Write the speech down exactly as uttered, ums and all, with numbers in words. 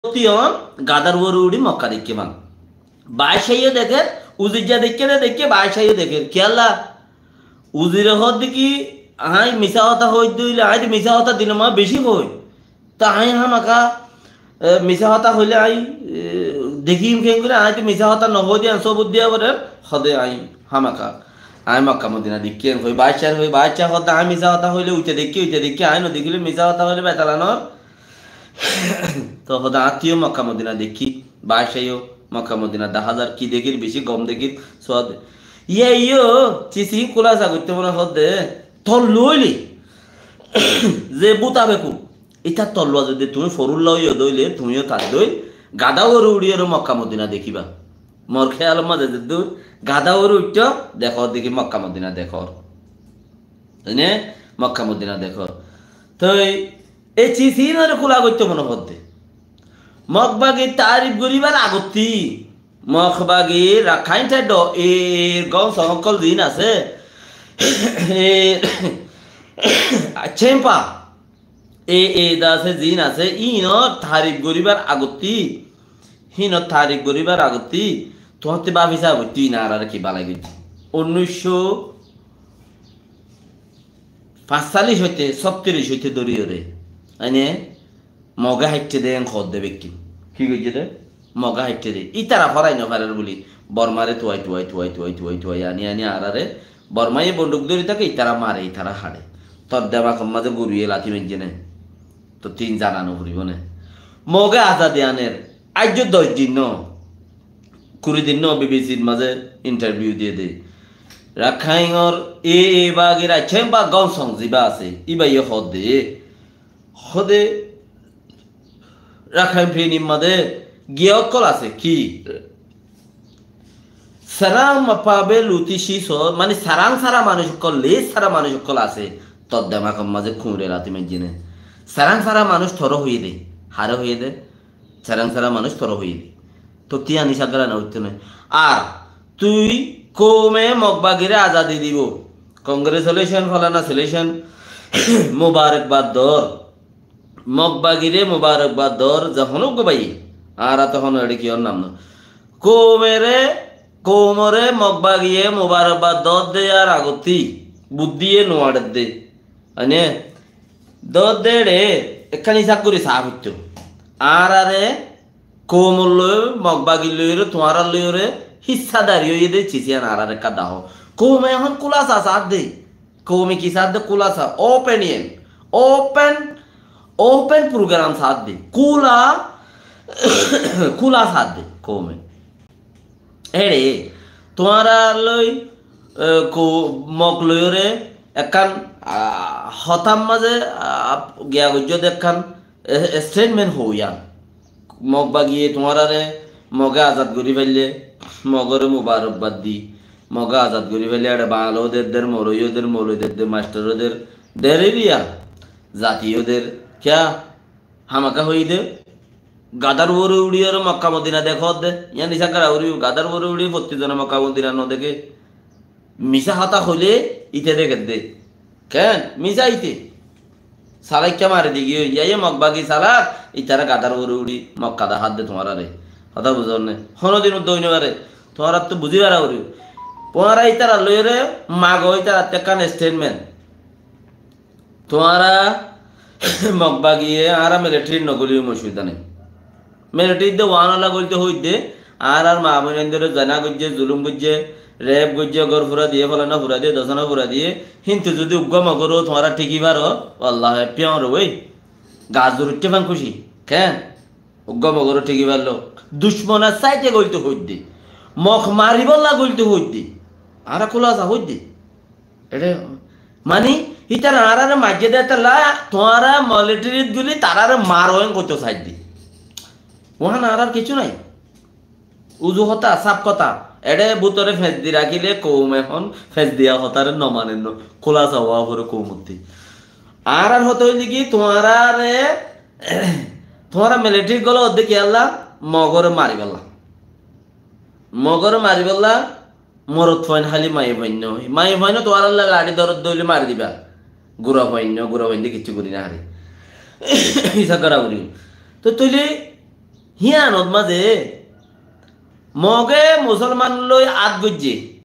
Tiyón gadár uore uçí Mokka deikké fán. Baáccaye dekér, uzir za deikké né deikké, baáccaye dekér. Kiyólla? Uzire hoódde ki, aññí misá hotá hoóidde óile, aññí to misá hotá dilor mazé bicí hoói. Te aññí hámaka, e, misá hotá hoilé aññí, e, dekím keéngorí, aññí to misá hotá nohoói de, aññí sóbut diya forer, hoódde aññí hámaka. Aññí Mokka Modina deikké, en hoói baáccare hoói, baácca hoódde aññí misá hotá hoilé uite deikké, uite deikké, aññí nodekíle misá hotá hoilé betalanor. Te hoódde añáttíyo Mokka Modina deikké, baáccayó Mokka Modina daházar, ki dekír, bicí gom dekír, suwad. Yíaiyó, cisi kúlasa goittó mone hoódde, tollu óile, ze búta beku, ítar tolluwa zodi tuñí forúlla óiyo dóile, tuñíyo tar dóil, gadá uore uçíyoré Mokka Modina dekíba. Mor kéyalor mazé zeddúr, gadá uore uiththó, dekór dekí Mokka Modina dekór. Ene Mokka Modina dekór. Toi e cisi inoré kúla goittó mone hoódde. Mokbagir taarif goríbar agottí, Mokbagir Rakháin thaddó e, e gom song ókkol ziín asé, e, cémpa, e, e dase ziín asé, íinor taarif goríbar agottí, híinor taarif goríbar agottí, tuáñtte báfi saá foittó íin añáráre ki bálai goijjé. Unnúiccó fañssálic óite, sóttiríc óite dóriyoré, aine Moge háitte de en hoódde bekkín. Ki goijjé de? Moge háitte de. Ítara forai nofarer buli Bormare tuwai, tuwai, tuwai, tuwai, tuwai, tuwai, ani, ani añáráre. Bormaye bonduk dóri táke, ítara mare, ítara haçe. Tor demakor mazé guriye lati maijjé né? Tor tin zana noforibó né? Moge azadi aner. Aijjó doc din no, kuri din no, B B C r mazé interview diye de. Rakháingor e, e bagir accá ba gom song ziba asé, íbaye hoódde. Hóde Rakháin fenir mazé giya ókkol asé ki? Sarang mapabe luti siso, mani sarang sara manúic ókkol, les sara manúic ókkol asé, tor demakor mazé kuñre lati maijjé né? Sarang sara manúic toré hoiyé de, haré hoiyé de? Sarang sara manúic toré hoiyé de. Tor tiyán isagara no uiththó né. Ar tui koume Mokbagire azadi dibo. Congratulation, falana selection, mubarakbad dor. Mokbagire mubarakbad dor, ze honó uggwá báiye, añára to honó eçé kiyór nam no. Koumere, koumore Mokbagiye mubarakbad dor de ar agottí, buddíye nuaçer de. Aine, dor de eçé, ekkán isab gorí saá foittó. Añárare koumor loi, Mokbagir loiyóre, tuáñrar loiyóre, híssadari óiye de, ciciyan añárare ekká dahó. Koume ehón kúlasa saá de. Koume ki saá de? Kúlasa, opinion, open, open program saá de. Kúla, kúla saá de koume. Eçé, tuáñra loi, e, kou-, Mok loiyóre ekkán, a, hotár mazé, a, giya goijjó de ekkán, e, statement hoóiyan. Mokbagiye tuáñrare Moge azad gorí faille, Mogore mubarakbad di. Moge azad gorí faille, eçé bañla ó der, der, moroi ó der, moloi der, der, mastor ó der, der eriya, zati ó der. Kiyá? Hámaka hoiyé de, gadár uore uçíyore Mokka Modina dekó de. Yián isá gorá foribo, gadár uore uçí fottí zone Mokka Modina no deké. Misá hotá hoilé íte dekér de. Keén? Misá íte. Sala ekká mari di giyói, yá, yá Mokbagi sala, ítara gadár uore uçí Mokka dahá de tuáñrare. Hotá buzón né? Honódin uddá ói no fare. Tuáñrattú buzí fara foribo. Tuáñra ítarar loiyóre mago, ítarattú ekkán statement. Tuáñra Mokbagiye añára military no gorílem osubida nai. Military de uánolla goilto hoóidde, añárar maa boinaindóre zena goijjé, zulum goijjé, rape goijjé, gór fura diyé, folana fura diyé, dosana fura diyé, híntu zodi uggwá Mogoró tuáñra thíki faro, wallahi, piyañr ói, gas dóri uiththé fán kúci. Keén? Uggwá Mogoró thíki farlo. Ducmonor sáite goilto hoóidde. Mok maribólla goilto hoóidde. Añára kúlasa hoóidde. Eçé, mani, ítara añárare maijjé de étella, tuáñra militaryt guli tarare maro en hoitó saidde. Uán añárar kessú nai. Uzu hotá, saf hotá. Eçé bútore feñs di rakíle koum ehón feñs diya hotáre no manen no. Kúlasa ówa fore koumottí. Añárar hotá óilde ki, tuáñrare, tuáñra militaryt gola ódde kiyólla, Mogore maribólla. Mogore maribólla, morot fuain háli maiya fuain no. Maiya fuain no tuáñralla laçi dórodde óile mari diba. Gura fuain no, gura fuain de kessú gorí no fare. Isá gorá foribo. Toi tóile Híanot mazé Moge Musolman loi át goijjé.